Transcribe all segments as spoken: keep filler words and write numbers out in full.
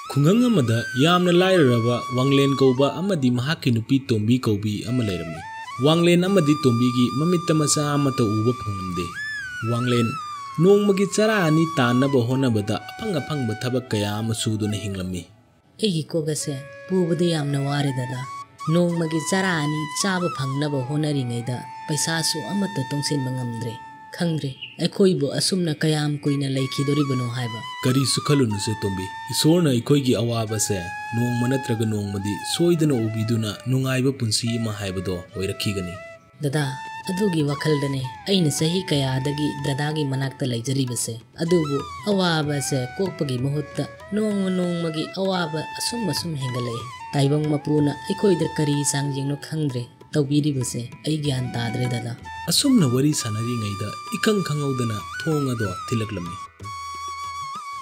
ꯈꯨꯡꯒꯪ ꯑꯃꯗ ꯌꯥꯝꯅ ꯂꯥꯏꯔꯔꯕ ꯋꯥꯡꯂꯦꯟ ꯀꯧꯕ ꯑꯃꯗꯤ ꯃꯍꯥꯛꯀꯤ ꯅꯨꯄꯤ ꯇꯣꯝꯕꯤ ꯀꯧꯕꯤ ꯑꯃ ꯂꯩꯔꯝꯃꯤ꯫ ꯋꯥꯡꯂꯦꯟ ꯑꯃꯗꯤ ꯇꯣꯝꯕꯤꯒꯤ ꯃꯃꯤꯠꯇ ꯃꯆꯥ ꯑꯃꯠꯇ ꯎꯕ ꯐꯪꯂꯝꯗꯦ꯫ ꯋꯥꯡꯂꯦꯟ ꯅꯣꯡꯃꯒꯤ ꯆꯔꯥ ꯑꯅꯤ ꯇꯥꯟꯅꯕ ꯍꯣꯠꯅꯕꯗ ꯑꯐꯪ ꯑꯐꯪꯕ ꯊꯕꯛ ꯀꯌꯥ ꯑꯃ ꯁꯨꯗꯨꯅ ꯍꯤꯡꯂꯝꯃꯤ꯫ ꯑꯩꯒꯤ ꯀꯣꯛ ꯑꯁꯦ ꯄꯨꯕꯗ ꯌꯥꯝꯅ ꯋꯥꯔꯦ ꯗꯗꯥ꯫ ꯅꯣꯡꯃꯒꯤ ꯆꯔꯥ ꯑꯅꯤ ꯆꯥꯕ ꯐꯪꯅꯕ ꯍꯣꯠꯅꯔꯤꯉꯩꯗ ꯄꯩꯁꯥꯁꯨ ꯑꯃꯠꯇ ꯇꯨꯡꯁꯤꯟꯕ ꯉꯝꯗ꯭ꯔꯦ꯫ ꯈꯪꯗ꯭ꯔꯦ ꯑꯩꯈꯣꯏꯕꯨ ꯑꯁꯨꯝꯅ ꯀꯌꯥꯝ ꯀꯨꯏꯅ ꯂꯩꯈꯤꯗꯣꯔꯤꯕꯅꯣ ꯍꯥꯏꯕ꯫ ꯀꯔꯤꯁꯨ ꯈꯜꯂꯨꯅꯨꯁꯦ ꯇꯣꯝꯕꯤ, ꯏꯁꯣꯔꯅ ꯑꯩꯈꯣꯏꯒꯤ ꯑꯋꯥꯕꯁꯦ ꯅꯣꯡꯃ ꯅꯠꯇ꯭ꯔꯒ ꯅꯣꯡꯃꯗꯤ ꯁꯣꯏꯗꯅ ꯎꯕꯤꯗꯨꯅ ꯅꯨꯡꯉꯥꯏꯕ ꯄꯨꯟꯁꯤ ꯑꯃ ꯍꯥꯏꯕꯗꯣ ꯑꯣꯏꯔꯛꯈꯤꯒꯅꯤ꯫ ꯗꯗꯥ, ꯑꯗꯨꯒꯤ ꯋꯥꯈꯜꯗꯅꯦ ꯑꯩꯅ ꯆꯍꯤ ꯀꯌꯥꯗꯒꯤ ꯗꯗꯥꯒꯤ ꯃꯅꯥꯛꯇ ꯂꯩꯖꯔꯤꯕꯁꯦ꯫ ꯑꯗꯨꯕꯨ ꯑꯋꯥꯕꯁꯦ ꯀꯣꯛꯄꯒꯤ ꯃꯍꯨꯠꯇ ꯅꯣꯡꯃ ꯅꯣꯡꯃꯒꯤ ꯑꯋꯥꯕ ꯑꯁꯨꯝ ꯑꯁꯨꯝ ꯍꯦꯟꯒꯠꯂꯛꯑꯦ꯫ ꯇꯥꯏꯕꯪ ꯃꯄꯨꯅ ꯑꯩꯈꯣꯏꯗ ꯀꯔꯤ ꯆꯥꯡꯌꯦꯡꯅꯣ ꯈꯪꯗ꯭ꯔꯦ꯫ ꯇꯧꯕꯤꯔꯤꯕꯁꯦ ꯑꯩ ꯒ꯭ꯌꯥꯟ ꯇꯥꯗ꯭ꯔꯦ ꯗꯗꯥ꯫ ꯑꯁꯨꯝꯅ ꯋꯥꯔꯤ ꯁꯥꯟꯅꯔꯤꯉꯩꯗ ꯏꯈꯪ ꯈꯪꯍꯧꯗꯅ ꯊꯣꯡ ꯑꯗꯣ ꯊꯤꯜꯂꯛꯂꯝꯃꯤ꯫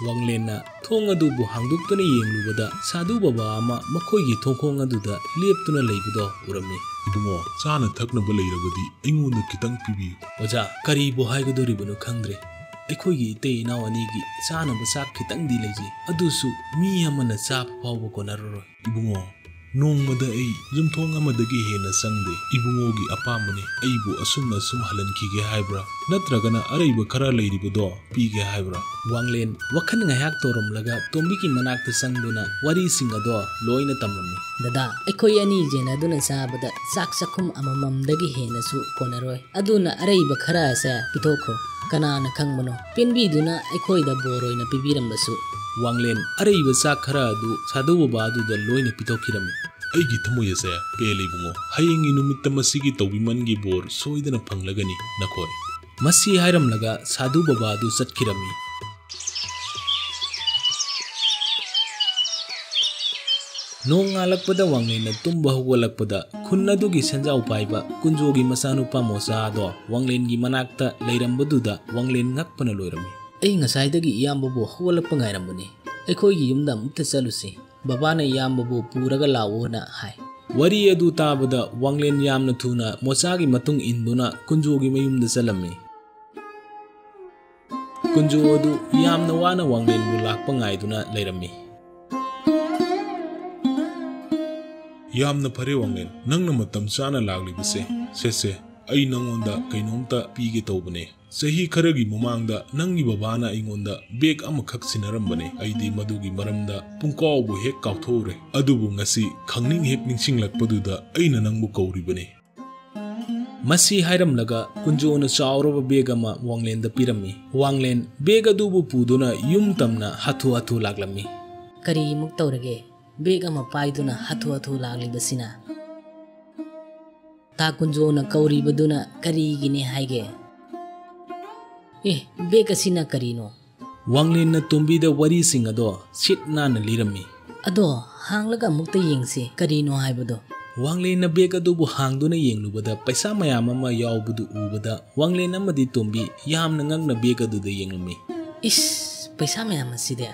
ꯋꯥꯡꯂꯦꯟꯅ ꯊꯣꯡ ꯑꯗꯨꯕꯨ ꯍꯥꯡꯗꯣꯛꯇꯨꯅ ꯌꯦꯡꯂꯨꯕꯗ ꯁꯥꯙꯨ ꯕꯕꯥ ꯑꯃ ꯃꯈꯣꯏꯒꯤ ꯊꯣꯡꯈꯣꯡ ꯑꯗꯨꯗ ꯂꯦꯞꯇꯨꯅ ꯂꯩꯕꯗꯣ ꯎꯔꯝꯃꯤ꯫ "ꯏꯕꯨꯡꯉꯣ, ꯆꯥꯅ ꯊꯛꯅꯕ ꯂꯩꯔꯕꯗꯤ ꯑꯩꯉꯣꯟꯗ ꯈꯤꯇꯪ ꯄꯤꯕꯤꯌꯨ꯫" "ꯑꯣꯖꯥ, ꯀꯔꯤꯕꯨ ꯍꯥꯏꯒꯗꯧꯔꯤꯕꯅꯣ ꯈꯪꯗ꯭ꯔꯦ꯫ ꯑꯩꯈꯣꯏꯒꯤ ꯏꯇꯩ ꯏꯅꯥꯎ ꯑꯅꯤꯒꯤ ꯆꯥꯅꯕ ꯆꯥꯛ ꯈꯤꯇꯪꯗꯤ ꯂꯩꯖꯩ, ꯑꯗꯨꯁꯨ ꯃꯤ ꯑꯃꯅ ꯆꯥꯕ ꯐꯥꯎꯕ ꯀꯣꯟꯅꯔꯔꯣꯏ꯫" "ꯏꯕꯨꯡꯉꯣ, ꯅꯣꯡꯃꯗ ꯑꯩ ꯌꯨꯝꯊꯣꯡ ꯑꯃꯗꯒꯤ ꯍꯦꯟꯅ ꯆꯪꯗꯦ꯫ ꯏꯕꯨꯡꯉꯣꯒꯤ ꯑꯄꯥꯝꯕꯅꯤ꯫ ꯑꯩꯕꯨ ꯑꯁꯨꯝꯅ ꯁꯨꯝ ꯍꯜꯍꯟꯈꯤꯒꯦ ꯍꯥꯏꯕ꯭ꯔꯥ? ꯅꯠꯇ꯭ꯔꯒꯅ ꯑꯔꯩꯕ ꯈꯔ ꯂꯩꯔꯤꯕꯗꯣ ꯄꯤꯒꯦ ꯍꯥꯏꯕ꯭ꯔꯥ?" ꯋꯥꯡꯂꯦꯟ ꯋꯥꯈꯜ ꯉꯥꯏꯍꯥꯛ ꯇꯧꯔꯝꯂꯒ ꯇꯣꯝꯕꯤꯒꯤ ꯃꯅꯥꯛꯇ ꯆꯪꯗꯨꯅ ꯋꯥꯔꯤꯁꯤꯡ ꯑꯗꯣ ꯂꯣꯏꯅ ꯇꯝꯂꯝꯃꯤ꯫ "ꯗꯗꯥ, ꯑꯩꯈꯣꯏ ꯑꯅꯤ ꯌꯦꯟꯅꯗꯨꯅ ꯆꯥꯕꯗ ꯆꯥꯛ ꯆꯥꯛꯈꯨꯝ ꯑꯃꯃꯝꯗꯒꯤ ꯍꯦꯟꯅꯁꯨ ꯀꯣꯟꯅꯔꯣꯏ꯫ ꯑꯗꯨꯅ ꯑꯔꯩꯕ ꯈꯔ ꯑꯁꯦ ꯄꯤꯊꯣꯛꯈ꯭ꯔꯣ꯫ ꯀꯅꯥꯅ ꯈꯪꯕꯅꯣ, ꯄꯦꯟꯕꯤꯗꯨꯅ ꯑꯩꯈꯣꯏꯗ ꯕꯣꯔ ꯑꯣꯏꯅ ꯄꯤꯕꯤꯔꯝꯕꯁꯨ꯫" ꯋꯥꯡꯂꯦꯟ ꯑꯔꯩꯕ ꯆꯥꯛ ꯈꯔ ꯑꯗꯨ ꯁꯥꯙꯨ ꯕꯕꯥ ꯑꯗꯨꯗ ꯂꯣꯏꯅ ꯄꯤꯊꯣꯛꯈꯤꯔꯝꯃꯤ꯫ "ꯑꯩꯒꯤ ꯊꯃꯣꯏ ꯑꯁꯦ ꯄꯦꯜꯂꯦ ꯏꯕꯨꯡꯉꯣ꯫ ꯍꯌꯦꯡꯒꯤ ꯅꯨꯃꯤꯠꯇ ꯃꯁꯤꯒꯤ ꯇꯧꯕꯤꯃꯟꯒꯤ ꯕꯣꯔ ꯁꯣꯏꯗꯅ ꯐꯪꯂꯒꯅꯤ ꯅꯈꯣꯏ꯫" ꯃꯁꯤ ꯍꯥꯏꯔꯝꯂꯒ ꯁꯥꯙꯨ ꯕꯕꯥ ꯑꯗꯨ ꯆꯠꯈꯤꯔꯝꯃꯤ꯫ ꯅꯣꯡꯉꯥꯜꯂꯛꯄꯗ ꯋꯥꯡꯂꯦꯟꯅ ꯇꯨꯝꯕ ꯍꯧꯒꯠꯂꯛꯄꯗ ꯈꯨꯟ ꯑꯗꯨꯒꯤ ꯁꯦꯟꯖꯥꯎ ꯄꯥꯏꯕ ꯀꯨꯟꯖꯣꯒꯤ ꯃꯆꯥꯅꯨꯄꯥ ꯃꯣꯆꯥ ꯑꯗꯣ ꯋꯥꯡꯂꯦꯟꯒꯤ ꯃꯅꯥꯛꯇ ꯂꯩꯔꯝꯕꯗꯨꯗ ꯋꯥꯡꯂꯦꯟ ꯉꯛꯄꯅ ꯂꯣꯏꯔꯝꯃꯤ꯫ "ꯑꯩ ꯉꯁꯥꯏꯗꯒꯤ ꯏꯌꯥꯝꯕꯕꯨ ꯍꯧꯒꯠꯂꯛꯄ ꯉꯥꯏꯔꯝꯕꯅꯤ꯫ ꯑꯩꯈꯣꯏꯒꯤ ꯌꯨꯝꯗ ꯑꯃꯨꯛꯇ ꯆꯠꯂꯨꯁꯤ꯫ ꯕꯕꯥꯅ ꯏꯌꯥꯝꯕꯕꯨ ꯄꯨꯔꯒ ꯂꯥꯛꯑꯣꯅ ꯍꯥꯏ꯫" ꯋꯥꯔꯤ ꯑꯗꯨ ꯇꯥꯕꯗ ꯋꯥꯡꯂꯦꯟ ꯌꯥꯝꯅ ꯊꯨꯅ ꯃꯣꯆꯥꯒꯤ ꯃꯇꯨꯡ ꯏꯟꯗꯨꯅ ꯀꯨꯟꯖꯣꯒꯤ ꯃꯌꯨꯝꯗ ꯆꯠꯂꯝꯃꯤ꯫ ꯀꯨꯟꯖꯣ ꯑꯗꯨ ꯌꯥꯝꯅ ꯋꯥꯅ ꯋꯥꯡꯂꯦꯟꯕꯨ ꯂꯥꯛꯄ ꯉꯥꯏꯗꯨꯅ ꯂꯩꯔꯝꯃꯤ꯫ ꯌꯥꯝꯅ ꯐꯔꯦ ꯋꯥꯡꯂꯦꯟ, ꯅꯪꯅ ꯃꯇꯝ ꯆꯥꯅ ꯂꯥꯛꯂꯤꯕꯁꯦ꯫ ꯁꯦ ꯁꯦ, ꯑꯩ ꯅꯪꯉꯣꯟꯗ ꯀꯩꯅꯣꯝꯇ ꯄꯤꯒꯦ ꯇꯧꯕꯅꯦ꯫ ꯆꯍꯤ ꯈꯔꯒꯤ ꯃꯃꯥꯡꯗ ꯅꯪꯒꯤ ꯕꯕꯥꯅ ꯑꯩꯉꯣꯟꯗ ꯕꯦꯒ ꯑꯃꯈꯛ ꯁꯤꯟꯅꯔꯝꯕꯅꯦ꯫ ꯑꯩꯗꯤ ꯃꯗꯨꯒꯤ ꯃꯔꯝꯗ ꯄꯨꯡꯀꯥꯎꯕꯨ ꯍꯦꯛ ꯀꯥꯎꯊꯣꯛꯎꯔꯦ꯫ ꯑꯗꯨꯕꯨ ꯉꯁꯤ ꯈꯪꯅꯤꯡ ꯍꯦꯛ ꯅꯤꯡꯁꯤꯡꯂꯛꯄꯗꯨꯗ ꯑꯩꯅ ꯅꯪꯕꯨ ꯀꯧꯔꯤꯕꯅꯦ꯫ ꯃꯁꯤ ꯍꯥꯏꯔꯝꯂꯒ ꯀꯨꯟꯖꯣꯅ ꯆꯥꯎꯔꯕ ꯕꯦꯒ ꯑꯃ ꯋꯥꯡꯂꯦꯟꯗ ꯄꯤꯔꯝꯃꯤ꯫ ꯋꯥꯡꯂꯦꯟ ꯕꯦꯒ ꯑꯗꯨꯕꯨ ꯄꯨꯗꯨꯅ ꯌꯨꯝ ꯇꯝꯅ ꯍꯥꯊꯨ ꯍꯥꯊꯨ ꯂꯥꯛꯂꯝꯃꯤ꯫ ꯀꯔꯤꯃꯨꯛ ꯇꯧꯔꯒꯦ? ꯕꯦꯒ ꯑꯃ ꯄꯥꯏꯗꯨꯅ ꯍꯥꯊꯨ ꯍꯥꯊꯨ ꯂꯥꯛꯂꯤꯕꯁꯤꯅ? ꯇꯥ ꯀꯨꯟꯖꯣꯅ ꯀꯧꯔꯤꯕꯗꯨꯅ ꯀꯔꯤꯒꯤꯅꯦ ꯍꯥꯏꯒꯦ? ꯑꯦ, ꯕꯦꯒ ꯑꯁꯤꯅ ꯀꯔꯤꯅꯣ? ꯋꯥꯡꯂꯦꯟꯅ ꯇꯣꯝꯕꯤꯗ ꯋꯥꯔꯤꯁꯤꯡ ꯑꯗꯣ ꯁꯤꯠ ꯅꯥꯟꯅ ꯂꯤꯔꯝꯃꯤ꯫ ꯑꯗꯣ ꯍꯥꯡꯂꯒ ꯑꯃꯨꯛꯇ ꯌꯦꯡꯁꯤ, ꯀꯔꯤꯅꯣ ꯍꯥꯏꯕꯗꯣ꯫ ꯋꯥꯡꯂꯦꯟꯅ ꯕꯦꯒ ꯑꯗꯨꯕꯨ ꯍꯥꯡꯗꯨꯅ ꯌꯦꯡꯂꯨꯕꯗ ꯄꯩꯁꯥ ꯃꯌꯥꯝ ꯑꯃ ꯌꯥꯎꯕꯗꯨ ꯎꯕꯗ ꯋꯥꯡꯂꯦꯟ ꯑꯃꯗꯤ ꯇꯣꯝꯕꯤ ꯌꯥꯝꯅ ꯉꯛꯅ ꯕꯦꯒ ꯑꯗꯨꯗ ꯌꯦꯡꯂꯝꯃꯤ꯫ ꯏꯁ, ꯄꯩꯁꯥ ꯃꯌꯥꯝ ꯑꯁꯤꯗꯤ꯫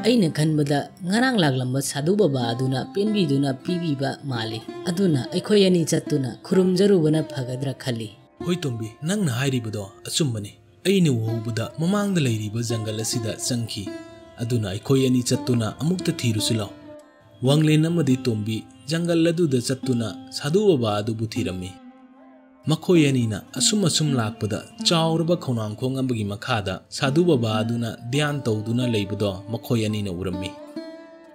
ꯑꯩꯅ ꯈꯟꯕꯗ ꯉꯔꯥꯡ ꯂꯥꯛꯂꯝꯕ ꯁꯥꯙꯨ ꯕꯕꯥ ꯑꯗꯨꯅ ꯄꯦꯟꯕꯤꯗꯨꯅ ꯄꯤꯕꯤꯕ ꯃꯥꯜꯂꯤ꯫ ꯑꯗꯨꯅ ꯑꯩꯈꯣꯏ ꯑꯅꯤ ꯆꯠꯇꯨꯅ ꯈꯨꯔꯨꯝꯖꯔꯨꯕꯅ ꯐꯒꯗ꯭ꯔꯥ ꯈꯜꯂꯤ꯫ ꯍꯣꯏ ꯇꯣꯝꯕꯤ, ꯅꯪꯅ ꯍꯥꯏꯔꯤꯕꯗꯣ ꯑꯆꯨꯝꯕꯅꯤ꯫ ꯑꯩꯅ ꯎꯍꯧꯕꯗ ꯃꯃꯥꯡꯗ ꯂꯩꯔꯤꯕ ꯖꯪꯒꯜ ꯑꯁꯤꯗ ꯆꯪꯈꯤ꯫ ꯑꯗꯨꯅ ꯑꯩꯈꯣꯏ ꯑꯅꯤ ꯆꯠꯇꯨꯅ ꯑꯃꯨꯛꯇ ꯊꯤꯔꯨꯁꯤ ꯂꯥꯎ꯫ ꯋꯥꯡꯂꯦꯟ ꯑꯃꯗꯤ ꯇꯣꯝꯕꯤ ꯖꯪꯒꯜ ꯑꯗꯨꯗ ꯆꯠꯇꯨꯅ ꯁꯥꯙꯨ ꯕꯕꯥ ꯑꯗꯨꯕꯨ ꯊꯤꯔꯝꯃꯤ꯫ ꯃꯈꯣꯏ ꯑꯅꯤꯅ ꯑꯁꯨꯝ ꯑꯁꯨꯝ ꯂꯥꯛꯄꯗ ꯆꯥꯎꯔꯕ ꯈꯣꯡꯅꯥꯡꯈꯣꯡ ꯑꯃꯒꯤ ꯃꯈꯥꯗ ꯁꯥꯙꯨ ꯕꯕꯥ ꯑꯗꯨꯅ ꯙ꯭ꯌꯥꯟ ꯇꯧꯗꯨꯅ ꯂꯩꯕꯗꯣ ꯃꯈꯣꯏ ꯑꯅꯤꯅ ꯎꯔꯝꯃꯤ꯫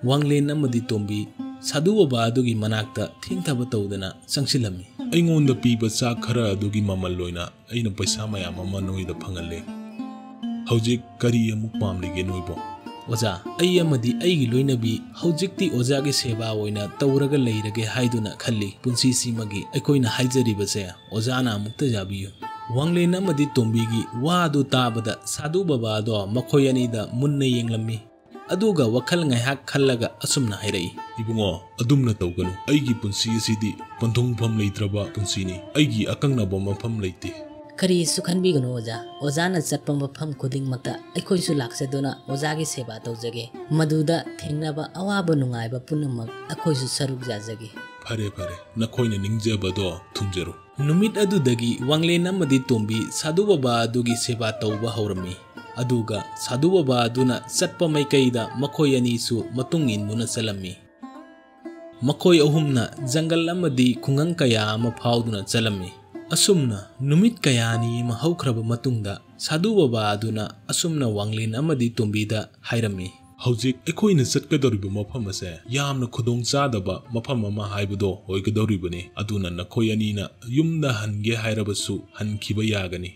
ꯋꯥꯡꯂꯦꯟ ꯑꯃꯗꯤ ꯇꯣꯝꯕꯤ ꯁꯥꯙꯨ ꯕꯕꯥ ꯑꯗꯨꯒꯤ ꯃꯅꯥꯛꯇ ꯊꯦꯡꯊꯕ ꯇꯧꯗꯅ ꯆꯪꯁꯤꯜꯂꯝꯃꯤ꯫ ꯑꯩꯉꯣꯟꯗ ꯄꯤꯕ ꯆꯥꯛ ꯈꯔ ꯑꯗꯨꯒꯤ ꯃꯃꯜ ꯑꯣꯏꯅ ꯑꯩꯅ ꯄꯩꯁꯥ ꯃꯌꯥꯝ ꯑꯃ ꯅꯣꯏꯗ ꯐꯪꯍꯜꯂꯦ꯫ ꯍꯧꯖꯤꯛ ꯀꯔꯤ ꯑꯃꯨꯛ ꯄꯥꯝꯂꯤꯒꯦ ꯅꯣꯏꯕꯣ? ꯑꯣꯖꯥ, ꯑꯩ ꯑꯃꯗꯤ ꯑꯩꯒꯤ ꯂꯣꯏꯅꯕꯤ ꯍꯧꯖꯤꯛꯇꯤ ꯑꯣꯖꯥꯒꯤ ꯁꯦꯕꯥ ꯑꯣꯏꯅ ꯇꯧꯔꯒ ꯂꯩꯔꯒꯦ ꯍꯥꯏꯗꯨꯅ ꯈꯜꯂꯤ꯫ ꯄꯨꯟꯁꯤꯁꯤꯃꯒꯤ ꯑꯩꯈꯣꯏꯅ ꯍꯥꯏꯖꯔꯤꯕꯁꯦ ꯑꯣꯖꯥꯅ ꯑꯃꯨꯛꯇ ꯌꯥꯕꯤꯌꯨ꯫ ꯋꯥꯡꯂꯦꯟ ꯑꯃꯗꯤ ꯇꯣꯝꯕꯤꯒꯤ ꯋꯥ ꯑꯗꯨ ꯇꯥꯕꯗ ꯁꯥꯙꯨ ꯕꯕꯥ ꯑꯗꯣ ꯃꯈꯣꯏ ꯑꯅꯤꯗ ꯃꯨꯟꯅ ꯌꯦꯡꯂꯝꯃꯤ꯫ ꯑꯗꯨꯒ ꯋꯥꯈꯜ ꯉꯥꯏꯍꯥꯛ ꯈꯜꯂꯒ ꯑꯁꯨꯝꯅ ꯍꯥꯏꯔꯛꯏ꯫ ꯏꯕꯨꯡꯉꯣ, ꯑꯗꯨꯝꯅ ꯇꯧꯒꯅꯨ꯫ ꯑꯩꯒꯤ ꯄꯨꯟꯁꯤ ꯑꯁꯤꯗꯤ ꯄꯟꯊꯨꯡꯐꯝ ꯂꯩꯇ꯭ꯔꯕ ꯄꯨꯟꯁꯤꯅꯤ꯫ ꯑꯩꯒꯤ ꯑꯀꯛꯅꯕ ꯃꯐꯝ ꯂꯩꯇꯦ꯫ ꯀꯔꯤꯁꯨ ꯈꯟꯕꯤꯒꯅꯨ ꯑꯣꯖꯥ꯫ ꯑꯣꯖꯥꯅ ꯆꯠꯄ ꯃꯐꯝ ꯈꯨꯗꯤꯡꯃꯛꯇ ꯑꯩꯈꯣꯏꯁꯨ ꯂꯥꯛꯆꯗꯨꯅ ꯑꯣꯖꯥꯒꯤ ꯁꯦꯕꯥ ꯇꯧꯖꯒꯦ꯫ ꯃꯗꯨꯗ ꯊꯦꯡꯅꯕ ꯑꯋꯥꯕ ꯅꯨꯡꯉꯥꯏꯕ ꯄꯨꯝꯅꯃꯛ ꯑꯩꯈꯣꯏꯁꯨ ꯁꯔꯨꯛ ꯌꯥꯖꯒꯦ꯫ ꯐꯔꯦ, ꯐꯔꯦ, ꯅꯈꯣꯏꯅ ꯅꯤꯡꯖꯕꯗꯣ ꯊꯨꯡꯖꯔꯨ꯫ ꯅꯨꯃꯤꯠ ꯑꯗꯨꯗꯒꯤ ꯋꯥꯡꯂꯦꯟ ꯑꯃꯗꯤ ꯇꯣꯝꯕꯤ ꯁꯥꯙꯨ ꯕꯕꯥ ꯑꯗꯨꯒꯤ ꯁꯦꯕꯥ ꯇꯧꯕ ꯍꯧꯔꯝꯃꯤ꯫ ꯑꯗꯨꯒ ꯁꯥꯙꯨ ꯕꯕꯥ ꯑꯗꯨꯅ ꯆꯠꯄ ꯃꯥꯏꯀꯩꯗ ꯃꯈꯣꯏ ꯑꯅꯤꯁꯨ ꯃꯇꯨꯡ ꯏꯟꯗꯨꯅ ꯆꯠꯂꯝꯃꯤ꯫ ꯃꯈꯣꯏ ꯑꯍꯨꯝꯅ ꯖꯪꯒꯜ ꯑꯃꯗꯤ ꯈꯨꯡꯒꯪ ꯀꯌꯥ ꯑꯃ ꯐꯥꯎꯗꯨꯅ ꯆꯠꯂꯝꯃꯤ꯫ ꯑꯁꯨꯝꯅ ꯅꯨꯃꯤꯠ ꯀꯌꯥꯅꯤ ꯑꯃ ꯍꯧꯈ꯭ꯔꯕ ꯃꯇꯨꯡꯗ, ꯁꯥꯙꯨ ꯕꯥꯕꯥ ꯑꯗꯨꯅ ꯑꯁꯨꯝꯅ ꯋꯥꯡꯂꯦꯟ ꯑꯃꯗꯤ ꯇꯣꯝꯕꯤꯗ ꯍꯥꯏꯔꯝꯃꯤ, "ꯍꯧꯖꯤꯛ ꯑꯩꯈꯣꯏꯅ ꯆꯠꯀꯗꯧꯔꯤꯕ ꯃꯐꯝ ꯑꯁꯦ ꯌꯥꯝꯅ ꯈꯨꯗꯣꯡ ꯆꯥꯗꯕ ꯃꯐꯝ ꯑꯃ ꯍꯥꯏꯕꯗꯣ ꯑꯣꯏꯒꯗꯧꯔꯤꯕꯅꯤ꯫ ꯑꯗꯨꯅ ꯅꯈꯣꯏ ꯑꯅꯤꯅ ꯌꯨꯝꯗ ꯍꯟꯒꯦ ꯍꯥꯏꯔꯕꯁꯨ ꯍꯟꯈꯤꯕ ꯌꯥꯒꯅꯤ꯫"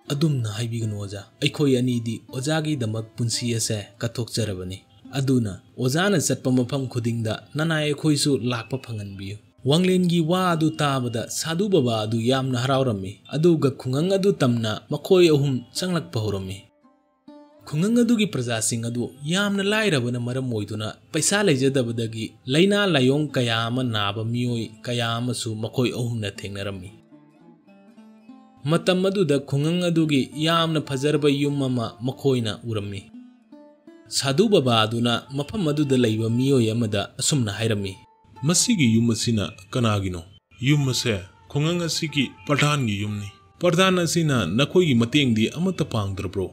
"ꯑꯗꯨꯝꯅ ꯍꯥꯏꯕꯤꯒꯅꯨ ꯑꯣꯖꯥ, ꯑꯩꯈꯣꯏ ꯑꯅꯤꯗꯤ ꯑꯣꯖꯥꯒꯤꯗꯃꯛ ꯄꯨꯟꯁꯤ ꯑꯁꯦ ꯀꯠꯊꯣꯛꯆꯔꯕꯅꯤ꯫ ꯑꯗꯨꯅ ꯑꯣꯖꯥꯅ ꯆꯠꯄ ꯃꯐꯝ ꯈꯨꯗꯤꯡꯗ ꯅꯅꯥꯏ ꯑꯩꯈꯣꯏꯁꯨ ꯂꯥꯛꯄ ꯐꯪꯍꯟꯕꯤꯌꯨ꯫" ꯋꯥꯡꯂꯦꯟꯒꯤ ꯋꯥ ꯑꯗꯨ ꯇꯥꯕꯗ ꯁꯥꯙꯨ ꯕꯥꯕꯥ ꯑꯗꯨ ꯌꯥꯝꯅ ꯍꯔꯥꯎꯔꯝꯃꯤ, ꯑꯗꯨꯒ ꯈꯨꯡꯒꯪ ꯑꯗꯨ ꯇꯝꯅ ꯃꯈꯣꯏ ꯑꯍꯨꯝ ꯆꯪꯂꯛꯄ ꯍꯧꯔꯝꯃꯤ꯫ ꯈꯨꯡꯒꯪ ꯑꯗꯨꯒꯤ ꯄ꯭ꯔꯖꯥꯁꯤꯡ ꯑꯗꯨ ꯌꯥꯝꯅ ꯂꯥꯏꯔꯕꯅ ꯃꯔꯝ ꯑꯣꯏꯗꯨꯅ ꯄꯩꯁꯥ ꯂꯩꯖꯗꯕꯗꯒꯤ ꯂꯥꯏꯅꯥ ꯂꯥꯏꯑꯣꯡ ꯀꯌꯥ ꯑꯃ ꯅꯥꯕ ꯃꯤꯑꯣꯏ ꯀꯌꯥ ꯑꯃꯁꯨ ꯃꯈꯣꯏ ꯑꯍꯨꯝꯅ ꯊꯦꯡꯅꯔꯝꯃꯤ꯫ ꯃꯇꯝ ꯑꯗꯨꯗ ꯈꯨꯡꯒꯪ ꯑꯗꯨꯒꯤ ꯌꯥꯝꯅ ꯐꯖꯔꯕ ꯌꯨꯝ ꯑꯃ ꯃꯈꯣꯏꯅ ꯎꯔꯝꯃꯤ꯫ ꯁꯥꯙꯨ ꯕꯥꯕꯥ ꯑꯗꯨꯅ ꯃꯐꯝ ꯑꯗꯨꯗ ꯂꯩꯕ ꯃꯤꯑꯣꯏ ꯑꯃꯗ ꯑꯁꯨꯝꯅ ꯍꯥꯏꯔꯝꯃꯤ, "ꯃꯁꯤꯒꯤ ꯌꯨꯝ ꯑꯁꯤꯅ ꯀꯅꯥꯒꯤꯅꯣ?" "ꯌꯨꯝ ꯑꯁꯦ ꯈꯨꯡꯒꯪ ꯑꯁꯤꯒꯤ ꯄ꯭ꯔꯙꯥꯟꯒꯤ ꯌꯨꯝꯅꯤ꯫ ꯄ꯭ꯔꯙꯥꯟ ꯑꯁꯤꯅ ꯅꯈꯣꯏꯒꯤ ꯃꯇꯦꯡꯗꯤ ꯑꯃꯠꯇ ꯄꯥꯡꯗ꯭ꯔꯕ꯭ꯔꯣ?"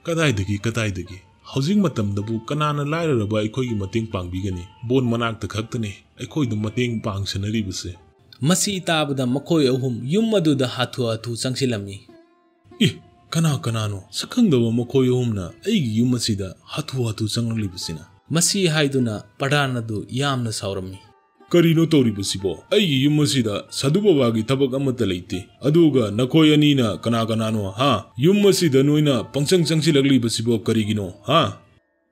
"ꯀꯗꯥꯏꯗꯒꯤ, ꯀꯗꯥꯏꯗꯒꯤ? ꯍꯧꯖꯤꯛ ꯃꯇꯝꯗꯕꯨ ꯀꯅꯥꯅ ꯂꯥꯏꯔꯔꯕ ꯑꯩꯈꯣꯏꯒꯤ ꯃꯇꯦꯡ ꯄꯥꯡꯕꯤꯒꯅꯤ? ꯕꯣꯟ ꯃꯅꯥꯛꯇ ꯈꯛꯇꯅꯤ ꯑꯩꯈꯣꯏꯗ ꯃꯇꯦꯡ ꯄꯥꯡꯁꯅꯔꯤꯕꯁꯦ꯫" ꯃꯁꯤ ꯇꯥꯕꯗ ꯃꯈꯣꯏ ꯑꯍꯨꯝ ꯌꯨꯝ ꯑꯗꯨꯗ ꯍꯥꯊꯨ ꯍꯥꯊꯨ ꯆꯪꯁꯤꯜꯂꯝꯃꯤ꯫ "ꯏ, ꯀꯅꯥ ꯀꯅꯥꯅꯣ ꯁꯛꯈꯪꯗꯕ ꯃꯈꯣꯏ ꯑꯍꯨꯝꯅ ꯑꯩꯒꯤ ꯌꯨꯝ ꯑꯁꯤꯗ ꯍꯥꯊꯨ ꯍꯥꯊꯨ ꯆꯪꯂꯛꯂꯤꯕꯁꯤꯅ?" ꯃꯁꯤ ꯍꯥꯏꯗꯨꯅ ꯄ꯭ꯔꯙꯥꯟ ꯑꯗꯨ ꯌꯥꯝꯅ ꯁꯥꯎꯔꯝꯃꯤ꯫ "ꯀꯔꯤꯅꯣ ꯇꯧꯔꯤꯕꯁꯤꯕꯣ? ꯑꯩꯒꯤ ꯌꯨꯝ ꯑꯁꯤꯗ ꯁꯥꯙꯨ ꯕꯕꯥꯒꯤ ꯊꯕꯛ ꯑꯃꯠꯇ ꯂꯩꯇꯦ꯫ ꯑꯗꯨꯒ ꯅꯈꯣꯏ ꯑꯅꯤꯅ ꯀꯅꯥ ꯀꯅꯥꯅꯣ, ꯍꯥ? ꯌꯨꯝ ꯑꯁꯤꯗ ꯅꯣꯏꯅ ꯄꯪꯆꯪ ꯆꯪꯁꯤꯜꯂꯛꯂꯤꯕꯁꯤꯕꯣ ꯀꯔꯤꯒꯤꯅꯣ, ꯍꯥ?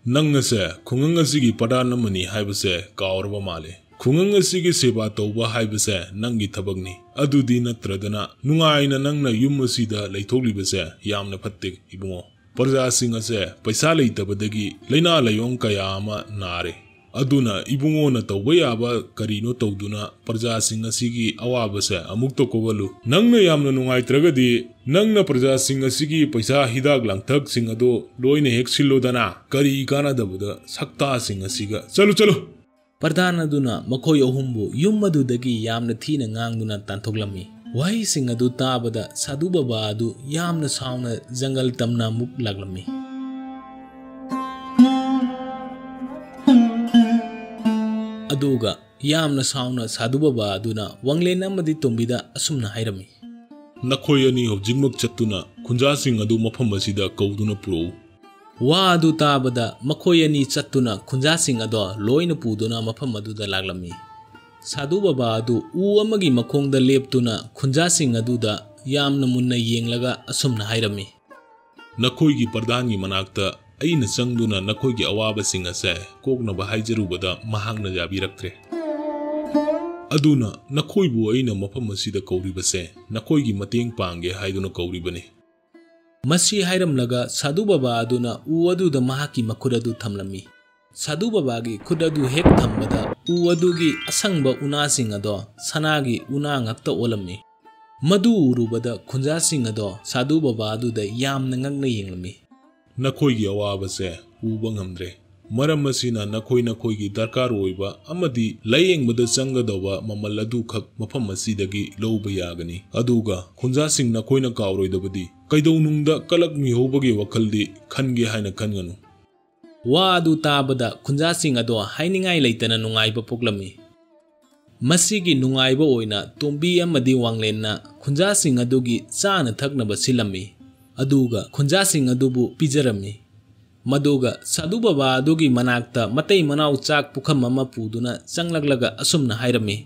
ꯅꯪ ꯑꯁꯦ ꯈꯨꯡꯒꯪ ꯑꯁꯤꯒꯤ ꯄ꯭ꯔꯙꯥꯟ ꯑꯃꯅꯤ ꯍꯥꯏꯕꯁꯦ ꯀꯥꯎꯔꯕ ꯃꯥꯜꯂꯦ꯫ ꯈꯨꯡꯒꯪ ꯑꯁꯤꯒꯤ ꯁꯦꯕꯥ ꯇꯧꯕ ꯍꯥꯏꯕꯁꯦ ꯅꯪꯒꯤ ꯊꯕꯛꯅꯤ꯫ ꯑꯗꯨꯗꯤ ꯅꯠꯇ꯭ꯔꯗꯅ ꯅꯨꯡꯉꯥꯏꯅ ꯅꯪꯅ ꯌꯨꯝ ꯑꯁꯤꯗ ꯂꯩꯊꯣꯛꯂꯤꯕꯁꯦ ꯌꯥꯝꯅ ꯐꯠꯇꯦ, ꯏꯕꯨꯡꯉꯣ꯫ ꯄ꯭ꯔꯖꯥꯁꯤꯡ ꯑꯁꯦ ꯄꯩꯁꯥ ꯂꯩꯇꯕꯗꯒꯤ ꯂꯥꯏꯅꯥ ꯂꯥꯏꯑꯣꯡ ꯀꯌꯥ ꯑꯃ ꯅꯥꯔꯦ꯫ ꯑꯗꯨꯅ ꯏꯕꯨꯡꯉꯣꯅ ꯇꯧꯕ ꯌꯥꯕ ꯀꯔꯤꯅꯣ ꯇꯧꯗꯨꯅ ꯄ꯭ꯔꯖꯥꯁꯤꯡ ꯑꯁꯤꯒꯤ ꯑꯋꯥꯕꯁꯦ ꯑꯃꯨꯛꯇ ꯀꯣꯛꯍꯜꯂꯨ꯫ ꯅꯪꯅ ꯌꯥꯝꯅ ꯅꯨꯡꯉꯥꯏꯇ꯭ꯔꯒꯗꯤ ꯅꯪꯅ ꯄ꯭ꯔꯖꯥꯁꯤꯡ ꯑꯁꯤꯒꯤ ꯄꯩꯁꯥ, ꯍꯤꯗꯥꯛ ꯂꯥꯡꯊꯛꯁꯤꯡ ꯑꯗꯨ ꯂꯣꯏꯅ ꯍꯦꯛ ꯁꯤꯜꯂꯣꯗꯅ꯫ ꯀꯔꯤ ꯀꯥꯟꯅꯗꯕꯗ ꯁꯛꯇꯥꯁꯤꯡ ꯑꯁꯤꯒ? ꯆꯠꯂꯨ, ꯆꯠꯂꯨ!" ꯄ꯭ꯔꯙꯥꯟ ꯑꯗꯨꯅ ꯃꯈꯣꯏ ꯑꯍꯨꯝꯕꯨ ꯌꯨꯝ ꯑꯗꯨꯗꯒꯤ ꯌꯥꯝꯅ ꯊꯤꯅ ꯉꯥꯡꯗꯨꯅ ꯇꯥꯟꯊꯣꯛꯂꯝꯃꯤ꯫ ꯋꯥꯍꯩꯁꯤꯡ ꯑꯗꯨ ꯇꯥꯕꯗ ꯁꯥꯙꯨ ꯕꯕꯥ ꯑꯗꯨ ꯌꯥꯝꯅ ꯁꯥꯎꯅ ꯖꯪꯒꯜ ꯇꯝꯅ ꯑꯃꯨꯛ ꯂꯥꯛꯂꯝꯃꯤ꯫ ꯑꯗꯨꯒ ꯌꯥꯝꯅ ꯁꯥꯎꯅ ꯁꯥꯙꯨ ꯕꯥꯕꯥ ꯑꯗꯨꯅ ꯋꯥꯡꯂꯦꯟ ꯑꯃꯗꯤ ꯇꯣꯝꯕꯤꯗ ꯑꯁꯨꯝꯅ ꯍꯥꯏꯔꯝꯃꯤ, "ꯅꯈꯣꯏ ꯑꯅꯤ ꯍꯧꯖꯤꯛꯃꯛ ꯆꯠꯇꯨꯅ ꯈꯨꯟꯖꯥꯁꯤꯡ ꯑꯗꯨ ꯃꯐꯝ ꯑꯁꯤꯗ ꯀꯧꯗꯨꯅ ꯄꯨꯔꯛꯎ"꯫ ꯋꯥ ꯑꯗꯨ ꯇꯥꯕꯗ ꯃꯈꯣꯏ ꯑꯅꯤ ꯆꯠꯇꯨꯅ ꯈꯨꯟꯖꯥꯁꯤꯡ ꯑꯗꯣ ꯂꯣꯏꯅ ꯄꯨꯗꯨꯅ ꯃꯐꯝ ꯑꯗꯨꯗ ꯂꯥꯛꯂꯝꯃꯤ꯫ ꯁꯥꯙꯨ ꯕꯥꯕꯥ ꯑꯗꯨ ꯎ ꯑꯃꯒꯤ ꯃꯈꯣꯡꯗ ꯂꯦꯞꯇꯨꯅ ꯈꯨꯟꯖꯥꯁꯤꯡ ꯑꯗꯨꯗ ꯌꯥꯝꯅ ꯃꯨꯟꯅ ꯌꯦꯡꯂꯒ ꯑꯁꯨꯝꯅ ꯍꯥꯏꯔꯝꯃꯤ, "ꯅꯈꯣꯏꯒꯤ ꯄ꯭ꯔꯙꯥꯟꯒꯤ ꯃꯅꯥꯛꯇ ꯑꯩꯅ ꯆꯪꯗꯨꯅ ꯅꯈꯣꯏꯒꯤ ꯑꯋꯥꯕꯁꯤꯡ ꯑꯁꯦ ꯀꯣꯛꯅꯕ ꯍꯥꯏꯖꯔꯨꯕꯗ ꯃꯍꯥꯛꯅ ꯌꯥꯕꯤꯔꯛꯇ꯭ꯔꯦ꯫ ꯑꯗꯨꯅ ꯅꯈꯣꯏꯕꯨ ꯑꯩꯅ ꯃꯐꯝ ꯑꯁꯤꯗ ꯀꯧꯔꯤꯕꯁꯦ ꯅꯈꯣꯏꯒꯤ ꯃꯇꯦꯡ ꯄꯥꯡꯒꯦ ꯍꯥꯏꯗꯨꯅ ꯀꯧꯔꯤꯕꯅꯤ"꯫ ꯃꯁꯤ ꯍꯥꯏꯔꯝꯂꯒ ꯁꯥꯙꯨ ꯕꯥꯕꯥ ꯑꯗꯨꯅ ꯎ ꯑꯗꯨꯗ ꯃꯍꯥꯛꯀꯤ ꯃꯈꯨꯠ ꯑꯗꯨ ꯊꯝꯂꯝꯃꯤ꯫ ꯁꯥꯙꯨ ꯕꯥꯕꯥꯒꯤ ꯈꯨꯠ ꯑꯗꯨ ꯍꯦꯛ ꯊꯝꯕꯗ ꯎ ꯑꯗꯨꯒꯤ ꯑꯁꯪꯕ ꯎꯅꯥꯁꯤꯡ ꯑꯗꯣ ꯁꯅꯥꯒꯤ ꯎꯅꯥ ꯉꯥꯛꯇ ꯑꯣꯜꯂꯝꯃꯤ꯫ ꯃꯗꯨ ꯎꯔꯨꯕꯗ ꯈꯨꯟꯖꯥꯁꯤꯡ ꯑꯗꯣ ꯁꯥꯙꯨ ꯕꯥꯕꯥ ꯑꯗꯨꯗ ꯌꯥꯝꯅ ꯉꯛꯅ ꯌꯦꯡꯂꯝꯃꯤ꯫ "ꯅꯈꯣꯏꯒꯤ ꯑꯋꯥꯕꯁꯦ ꯎꯕ ꯉꯝꯗ꯭ꯔꯦ꯫ ꯃꯔꯝ ꯑꯁꯤꯅ ꯅꯈꯣꯏ ꯅꯈꯣꯏꯒꯤ ꯗꯔꯀꯥꯔ ꯑꯣꯏꯕ ꯑꯃꯗꯤ ꯂꯥꯌꯦꯡꯕꯗ ꯆꯪꯒꯗꯧꯕ ꯃꯃꯜ ꯑꯗꯨꯈꯛ ꯃꯐꯝ ꯑꯁꯤꯗꯒꯤ ꯂꯧꯕ ꯌꯥꯒꯅꯤ꯫ ꯑꯗꯨꯒ ꯈꯨꯟꯖꯥꯁꯤꯡ ꯅꯈꯣꯏꯅ ꯀꯥꯎꯔꯣꯏꯗꯕꯗꯤ ꯀꯩꯗꯧꯅꯨꯡꯗ ꯀꯂꯛꯃꯤꯍꯧꯕꯒꯤ ꯋꯥꯈꯜꯗꯤ ꯈꯟꯒꯦ ꯍꯥꯏꯅ ꯈꯟꯒꯅꯨ"꯫ ꯋꯥ ꯑꯗꯨ ꯇꯥꯕꯗ ꯈꯨꯟꯖꯥꯁꯤꯡ ꯑꯗꯣ ꯍꯥꯏꯅꯤꯡꯉꯥꯏ ꯂꯩꯇꯅ ꯅꯨꯡꯉꯥꯏꯕ ꯄꯣꯛꯂꯝꯃꯤ꯫ ꯃꯁꯤꯒꯤ ꯅꯨꯡꯉꯥꯏꯕ ꯑꯣꯏꯅ ꯇꯣꯝꯕꯤ ꯑꯃꯗꯤ ꯋꯥꯡꯂꯦꯟꯅ ꯈꯨꯟꯖꯥꯁꯤꯡ ꯑꯗꯨꯒꯤ ꯆꯥꯅ ꯊꯛꯅꯕ ꯁꯤꯜꯂꯝꯃꯤ, ꯑꯗꯨꯒ ꯈꯨꯟꯖꯥꯁꯤꯡ ꯑꯗꯨꯕꯨ ꯄꯤꯖꯔꯝꯃꯤ꯫ ꯃꯗꯨꯒ ꯁꯥꯙꯨ ꯕꯥꯕꯥ ꯑꯗꯨꯒꯤ ꯃꯅꯥꯛꯇ ꯃꯇꯩ ꯃꯅꯥꯎ ꯆꯥꯛ ꯄꯨꯈꯝ ꯑꯃ ꯄꯨꯗꯨꯅ ꯆꯪꯂꯛꯂꯒ ꯑꯁꯨꯝꯅ ꯍꯥꯏꯔꯝꯃꯤ,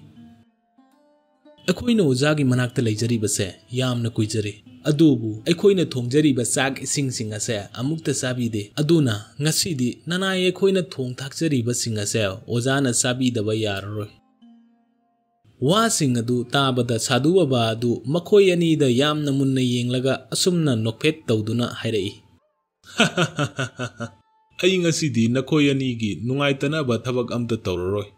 "ꯑꯩꯈꯣꯏꯅ ꯑꯣꯖꯥꯒꯤ ꯃꯅꯥꯛꯇ ꯂꯩꯖꯔꯤꯕꯁꯦ ꯌꯥꯝꯅ ꯀꯨꯏꯖꯔꯦ, ꯑꯗꯨꯕꯨ ꯑꯩꯈꯣꯏꯅ ꯊꯣꯡꯖꯔꯤꯕ ꯆꯥꯛ ꯏꯁꯤꯡꯁꯤꯡ ꯑꯁꯦ ꯑꯃꯨꯛꯇ ꯆꯥꯕꯤꯗꯦ꯫ ꯑꯗꯨꯅ ꯉꯁꯤꯗꯤ ꯅꯅꯥꯏ ꯑꯩꯈꯣꯏꯅ ꯊꯣꯡ ꯊꯥꯛꯆꯔꯤꯕꯁꯤꯡ ꯑꯁꯦ ꯑꯣꯖꯥꯅ ꯆꯥꯕꯤꯗꯕ ꯌꯥꯔꯔꯣꯏ"꯫ ꯋꯥꯁꯤꯡ ꯑꯗꯨ ꯇꯥꯕꯗ ꯁꯥꯙꯨ ꯕꯥꯕꯥ ꯑꯗꯨ ꯃꯈꯣꯏ ꯑꯅꯤꯗ ꯌꯥꯝꯅ ꯃꯨꯟꯅ ꯌꯦꯡꯂꯒ ꯑꯁꯨꯝꯅ ꯅꯣꯛꯐꯦꯠ ꯇꯧꯗꯨꯅ ꯍꯥꯏꯔꯛꯏ, "ꯑꯩ ꯉꯁꯤꯗꯤ ꯅꯈꯣꯏ ꯑꯅꯤꯒꯤ ꯅꯨꯡꯉꯥꯏꯇꯅꯕ ꯊꯕꯛ ꯑꯝꯇ ꯇꯧꯔꯔꯣꯏ"꯫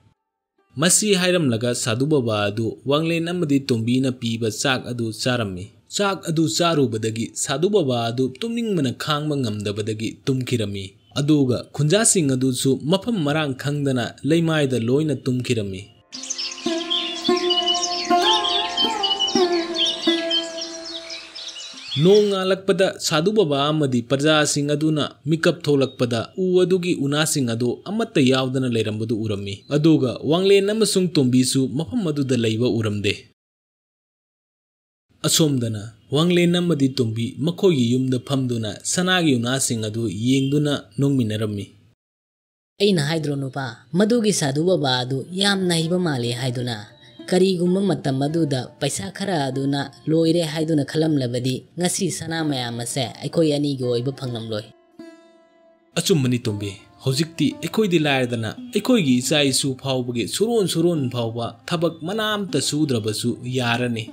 ꯃꯁꯤ ꯍꯥꯏꯔꯝꯂꯒ ꯁꯥꯙꯨ ꯕꯥꯕꯥ ꯑꯗꯨ ꯋꯥꯡꯂꯦꯟ ꯑꯃꯗꯤ ꯇꯣꯝꯕꯤꯅ ꯄꯤꯕ ꯆꯥꯛ ꯑꯗꯨ ꯆꯥꯔꯝꯃꯤ꯫ ꯆꯥꯛ ꯑꯗꯨ ꯆꯥꯔꯨꯕꯗꯒꯤ ꯁꯥꯙꯨ ꯕꯥꯕꯥ ꯑꯗꯨ ꯇꯨꯝꯅꯤꯡꯕꯅ ꯈꯥꯡꯕ ꯉꯝꯗꯕꯗꯒꯤ ꯇꯨꯝꯈꯤꯔꯝꯃꯤ꯫ ꯑꯗꯨꯒ ꯈꯨꯟꯖꯥꯁꯤꯡ ꯑꯗꯨꯁꯨ ꯃꯐꯝ ꯃꯔꯥꯡ ꯈꯪꯗꯅ ꯂꯩꯃꯥꯏꯗ ꯂꯣꯏꯅ ꯇꯨꯝꯈꯤꯔꯝꯃꯤ꯫ ꯅꯣꯡꯉꯥꯜꯂꯛꯄꯗ ꯁꯥꯙꯨ ꯕꯕꯥ ꯑꯃꯗꯤ ꯄ꯭ꯔꯖꯥꯁꯤꯡ ꯑꯗꯨꯅ ꯃꯤꯀꯞ ꯊꯣꯛꯂꯛꯄꯗ ꯎ ꯑꯗꯨꯒꯤ ꯎꯅꯥꯁꯤꯡ ꯑꯗꯨ ꯑꯃꯠꯇ ꯌꯥꯎꯗꯅ ꯂꯩꯔꯝꯕꯗꯨ ꯎꯔꯝꯃꯤ꯫ ꯑꯗꯨꯒ ꯋꯥꯡꯂꯦꯟ ꯑꯃꯁꯨꯡ ꯇꯣꯝꯕꯤꯁꯨ ꯃꯐꯝ ꯑꯗꯨꯗ ꯂꯩꯕ ꯎꯔꯝꯗꯦ꯫ ꯑꯁꯣꯝꯗꯅ ꯋꯥꯡꯂꯦꯟ ꯑꯃꯗꯤ ꯇꯣꯝꯕꯤ ꯃꯈꯣꯏꯒꯤ ꯌꯨꯝꯗ ꯐꯝꯗꯨꯅ ꯁꯅꯥꯒꯤ ꯎꯅꯥꯁꯤꯡ ꯑꯗꯨ ꯌꯦꯡꯗꯨꯅ ꯅꯣꯡꯃꯤꯟꯅꯔꯝꯃꯤ꯫ "ꯑꯩꯅ ꯍꯥꯏꯗ꯭ꯔꯣ ꯅꯨꯄꯥ, ꯃꯗꯨꯒꯤ ꯁꯥꯙꯨ ꯕꯕꯥ ꯑꯗꯨ ꯌꯥꯝꯅ ꯍꯩꯕ ꯃꯥꯜꯂꯤ ꯍꯥꯏꯗꯨꯅ? ꯀꯔꯤꯒꯨꯝꯕ ꯃꯇꯝ ꯑꯗꯨꯗ ꯄꯩꯁꯥ ꯈꯔ ꯑꯗꯨꯅ ꯂꯣꯏꯔꯦ ꯍꯥꯏꯗꯨꯅ ꯈꯜꯂꯝꯂꯕꯗꯤ ꯉꯁꯤ ꯁꯅꯥ ꯃꯌꯥꯝ ꯑꯁꯦ ꯑꯩꯈꯣꯏ ꯑꯅꯤꯒꯤ ꯑꯣꯏꯕ ꯐꯪꯂꯝꯂꯣꯏ꯫" "ꯑꯆꯨꯝꯕꯅꯤ ꯇꯣꯝꯕꯤ, ꯍꯧꯖꯤꯛꯇꯤ ꯑꯩꯈꯣꯏꯗꯤ ꯂꯥꯏꯔꯗꯅ ꯑꯩꯈꯣꯏꯒꯤ ꯏꯆꯥ ꯏꯁꯨ ꯐꯥꯎꯕꯒꯤ ꯁꯨꯔꯣꯟ ꯁꯨꯔꯣꯟ ꯐꯥꯎꯕ ꯊꯕꯛ ꯃꯅꯥ ꯑꯝꯇ ꯁꯨꯗ꯭ꯔꯕꯁꯨ ꯌꯥꯔꯅꯤ꯫"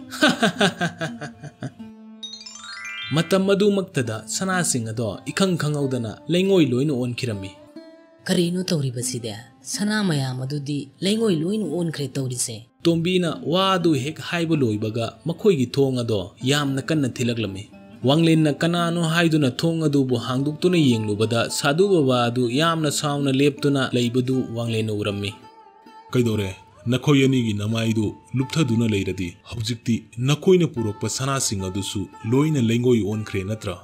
ꯃꯇꯝ ꯑꯗꯨꯃꯛꯇꯗ ꯁꯅꯥꯁꯤꯡ ꯑꯗꯣ ꯏꯈꯪ ꯈꯪꯍꯧꯗꯅ ꯂꯩꯉꯣꯏ ꯂꯣꯏꯅ ꯑꯣꯟꯈꯤꯔꯝꯃꯤ꯫ "ꯀꯔꯤꯅꯣ ꯇꯧꯔꯤꯕꯁꯤꯗꯤ? ꯁꯅꯥ ꯃꯌꯥꯝ ꯑꯗꯨꯗꯤ ꯂꯩꯉꯣꯏ ꯂꯣꯏꯅ ꯑꯣꯟꯈ꯭ꯔꯦ ꯇꯧꯔꯤꯁꯦ꯫" ꯇꯣꯝꯕꯤꯅ ꯋꯥ ꯑꯗꯨ ꯍꯦꯛ ꯍꯥꯏꯕ ꯂꯣꯏꯕꯒ ꯃꯈꯣꯏꯒꯤ ꯊꯣꯡ ꯑꯗꯣ ꯌꯥꯝꯅ ꯀꯟꯅ ꯊꯤꯜꯂꯛꯂꯝꯃꯤ꯫ ꯋꯥꯡꯂꯦꯟꯅ ꯀꯅꯥꯅꯣ ꯍꯥꯏꯗꯨꯅ ꯊꯣꯡ ꯑꯗꯨꯕꯨ ꯍꯥꯡꯗꯣꯛꯇꯨꯅ ꯌꯦꯡꯂꯨꯕꯗ ꯁꯥꯙꯨ ꯕꯕꯥ ꯑꯗꯨ ꯌꯥꯝꯅ ꯁꯥꯎꯅ ꯂꯦꯞꯇꯨꯅ ꯂꯩꯕꯗꯨ ꯋꯥꯡꯂꯦꯟꯅ ꯎꯔꯝꯃꯤ꯫ "ꯀꯩꯗꯧꯔꯦ? ꯅꯈꯣꯏ ꯑꯅꯤꯒꯤ ꯅꯃꯥꯏꯗꯨ ꯂꯨꯞꯊꯗꯨꯅ ꯂꯩꯔꯗꯤ ꯍꯧꯖꯤꯛꯇꯤ ꯅꯈꯣꯏꯅ ꯄꯨꯔꯛꯄ ꯁꯅꯥꯁꯤꯡ ꯑꯗꯨꯁꯨ ꯂꯣꯏꯅ ꯂꯩꯉꯣꯏ ꯑꯣꯟꯈ꯭ꯔꯦ ꯅꯠꯇ꯭ꯔꯥ?"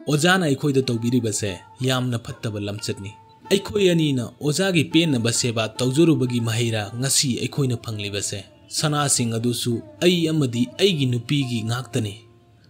"ꯑꯣꯖꯥꯅ ꯑꯩꯈꯣꯏꯗ ꯇꯧꯕꯤꯔꯤꯕꯁꯦ ꯌꯥꯝꯅ ꯐꯠꯇꯕ ꯂꯝꯆꯠꯅꯤ꯫ ꯑꯩꯈꯣꯏ ꯑꯅꯤꯅ ꯑꯣꯖꯥꯒꯤ ꯄꯦꯟꯅꯕ ꯁꯦꯕꯥ ꯇꯧꯖꯔꯨꯕꯒꯤ ꯃꯍꯩꯔꯥ ꯉꯁꯤ ꯑꯩꯈꯣꯏꯅ ꯐꯪꯂꯤꯕꯁꯦ? ꯁꯅꯥꯁꯤꯡ ꯑꯗꯨꯁꯨ ꯑꯩ ꯑꯃꯗꯤ ꯑꯩꯒꯤ ꯅꯨꯄꯤꯒꯤ ꯉꯥꯛꯇꯅꯤ꯫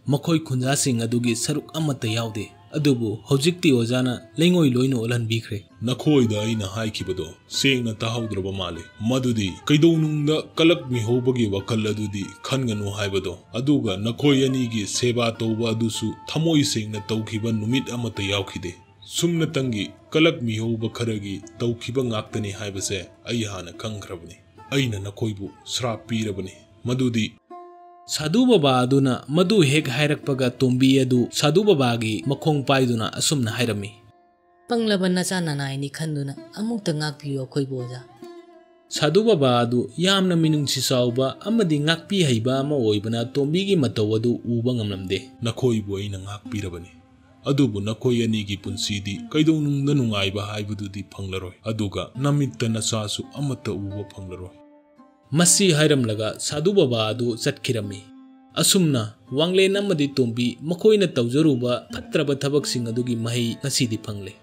ꯃꯈꯣꯏ ꯈꯨꯟꯖꯥꯁꯤꯡ ꯑꯗꯨꯒꯤ ꯁꯔꯨꯛ ꯑꯃꯠꯇ ꯌꯥꯎꯗꯦ꯫ ꯑꯗꯨꯕꯨ ꯍꯧꯖꯤꯛꯇꯤ ꯑꯣꯖꯥꯅ ꯂꯩꯉꯣꯏ ꯂꯣꯏꯅ ꯑꯣꯜꯍꯟꯕꯤꯈ꯭ꯔꯦ꯫" "ꯅꯈꯣꯏꯗ ꯑꯩꯅ ꯍꯥꯏꯈꯤꯕꯗꯣ ꯁꯦꯡꯅ ꯇꯥꯍꯧꯗ꯭ꯔꯕ ꯃꯥꯜꯂꯦ꯫ ꯃꯗꯨꯗꯤ ꯀꯩꯗꯧꯅꯨꯡꯗ ꯀꯂꯛ ꯃꯤꯍꯧꯕꯒꯤ ꯋꯥꯈꯜ ꯑꯗꯨꯗꯤ ꯈꯟꯒꯅꯨ ꯍꯥꯏꯕꯗꯣ꯫ ꯑꯗꯨꯒ ꯅꯈꯣꯏ ꯑꯅꯤꯒꯤ ꯁꯦꯕꯥ ꯇꯧꯕ ꯑꯗꯨꯁꯨ ꯊꯃꯣꯏ ꯁꯦꯡꯅ ꯇꯧꯈꯤꯕ ꯅꯨꯃꯤꯠ ꯑꯃꯠꯇ ꯌꯥꯎꯈꯤꯗꯦ꯫ ꯁꯨꯝꯅꯇꯪꯒꯤ ꯀꯂꯛ ꯃꯤꯍꯧꯕ ꯈꯔꯒꯤ ꯇꯧꯈꯤꯕ ꯉꯥꯛꯇꯅꯤ ꯍꯥꯏꯕꯁꯦ ꯑꯩ ꯍꯥꯟꯅ ꯈꯪꯈ꯭ꯔꯕꯅꯤ꯫ ꯑꯩꯅ ꯅꯈꯣꯏꯕꯨ ꯁ꯭ꯔꯥꯞ ꯄꯤꯔꯕꯅꯤ꯫ ꯃꯗꯨꯗꯤ" ꯁꯥꯙꯨ ꯕꯕꯥ ꯑꯗꯨꯅ ꯃꯗꯨ ꯍꯦꯛ ꯍꯥꯏꯔꯛꯄꯒ ꯇꯣꯝꯕꯤ ꯑꯗꯨ ꯁꯥꯙꯨ ꯕꯕꯥꯒꯤ ꯃꯈꯣꯡ ꯄꯥꯏꯗꯨꯅ ꯑꯁꯨꯝꯅ ꯍꯥꯏꯔꯝꯃꯤ꯫ "ꯄꯪꯂꯕ ꯅꯆꯥ ꯅꯅꯥꯏꯅꯤ ꯈꯟꯗꯨꯅ ꯑꯃꯨꯛꯇ ꯉꯥꯛꯄꯤꯌꯨ ꯑꯩꯈꯣꯏꯕꯨ ꯑꯣꯖꯥ꯫" ꯁꯥꯙꯨ ꯕꯕꯥ ꯑꯗꯨ ꯌꯥꯝꯅ ꯃꯤꯅꯨꯡꯁꯤ ꯆꯥꯎꯕ ꯑꯃꯗꯤ ꯉꯥꯛꯄꯤ ꯍꯩꯕ ꯑꯃ ꯑꯣꯏꯕꯅ ꯇꯣꯝꯕꯤꯒꯤ ꯃꯇꯧ ꯑꯗꯨ ꯎꯕ ꯉꯝꯂꯝꯗꯦ꯫ "ꯅꯈꯣꯏꯕꯨ ꯑꯩꯅ ꯉꯥꯛꯄꯤꯔꯕꯅꯤ꯫ ꯑꯗꯨꯕꯨ ꯅꯈꯣꯏ ꯑꯅꯤꯒꯤ ꯄꯨꯟꯁꯤꯗꯤ ꯀꯩꯗꯧꯅꯨꯡꯗ ꯅꯨꯡꯉꯥꯏꯕ ꯍꯥꯏꯕꯗꯨꯗꯤ ꯐꯪꯂꯔꯣꯏ꯫ ꯑꯗꯨꯒ ꯅꯃꯤꯠꯇ ꯅꯆꯥꯁꯨ ꯑꯃꯠꯇ ꯎꯕ ꯐꯪꯂꯔꯣꯏ꯫" ꯃꯁꯤ ꯍꯥꯏꯔꯝꯂꯒ ꯁꯥꯙꯨ ꯕꯕꯥ ꯑꯗꯨ ꯆꯠꯈꯤꯔꯝꯃꯤ꯫ ꯑꯁꯨꯝꯅ ꯋꯥꯡꯂꯦꯟ ꯑꯃꯗꯤ ꯇꯣꯝꯕꯤ ꯃꯈꯣꯏꯅ ꯇꯧꯖꯔꯨꯕ ꯐꯠꯇ꯭ꯔꯕ ꯊꯕꯛꯁꯤꯡ ꯑꯗꯨꯒꯤ ꯃꯍꯩ ꯉꯁꯤꯗꯤ ꯐꯪꯂꯦ꯫